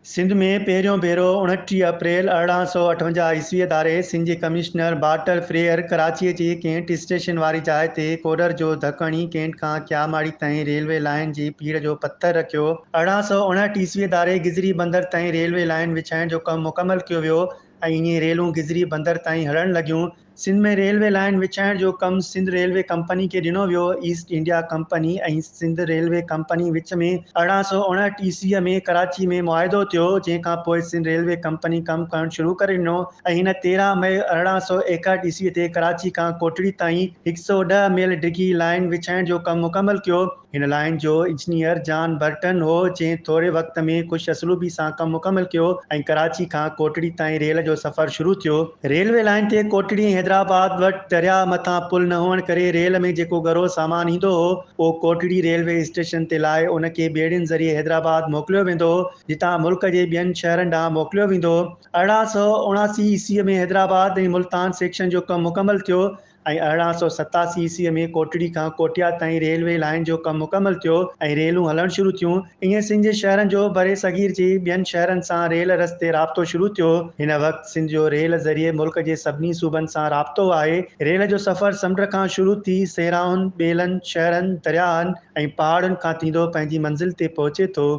سنڌ ۾ پهريون ڀيرو 29 اپريل 1858 عيسويء ڌاري سنڌ جي ڪمشنر بارٽل فريئر ڪراچيء جي ڪينٽ اسٽيشن واري جاء تي ڪوڏر جو ڌڪ هڻي ڪينٽ کان ڪياماڙي تائين ريلوي لائين جي پيڙهه جو پٿر رکيو. 1859 عيسويء ڌاري گذري بندر تائين ريلوي لائين وڇائڻ جو ڪم مڪمل ڪيو ويو ۽ ائين ريلون گذري بندر تائين هلڻ لڳيون. سنڌ ۾ ريلوي لائين وڇائڻ جو ڪم سنڌ ريلوي ڪمپني کي ڏنو ويو. East India company ۽ Sindh railway company وچ ۾ 1859 عيسويء ۾ ڪراچي ۾ معاهدو ٿيو، جنهن کان پوء سنڌ ريلوي ڪمپني ڪم ڪرڻ شروع ڪري ڏنو ۽ هن 13 مئي 1861 عيسويء تي ڪراچي کان ڪوٽڙي تائين 110 ميل ڊگهي لائين وڇائڻ جو ڪم مڪمل ڪيو. هن لائين جو انجنيئر جان برٽن هو، جنهن ٿوري وقت ۾ خوش اسلوبي سان ڪم مڪمل ڪيو ۽ ڪراچي کان ڪوٽڙي تائين ريل جو سفر شروع ٿيو. ريلوي لائين تي ڪوٽڙي ۽ حيدرآباد وٽ درياهه مٿان پل نه هئڻ ڪري ريل ۾ جيڪو ڳرو سامان ايندو هو، اهو ڪوٽڙي ريلوي اسٽيشن تي لاهي ان کي ٻيڙين ذريعي حيدرآباد موڪليو ويندو هو، جتان ملڪ جي ٻين شهرن ڏانهن موڪليو ويندو هو. 1879 عيسويء ۾ حيدرآباد ۽ ملتان سيڪشن جو ڪم مڪمل ٿيو. ۽ 1887 عيسويء ۾ ڪوٽڙي کان ڪوٽيا تائين ريلوي لائين جو ڪم مڪمل ٿيو ۽ ريلون هلڻ شروع ٿيون. ائين سنڌ جي شهرن جو برصغير جي ٻين شهرن سان ريل رستي رابطو شروع ٿيو. هن وقت سنڌ جو ريل ذريعي ملڪ جي سڀني صوبن سان رابطو آهي. ريل جو سفر سمنڊ کان شروع ٿي صحرائن، ٻيلن، شهرن، درياهن ۽ پهاڙن کان ٿيندو پنهنجي منزل تي پهچي ٿو.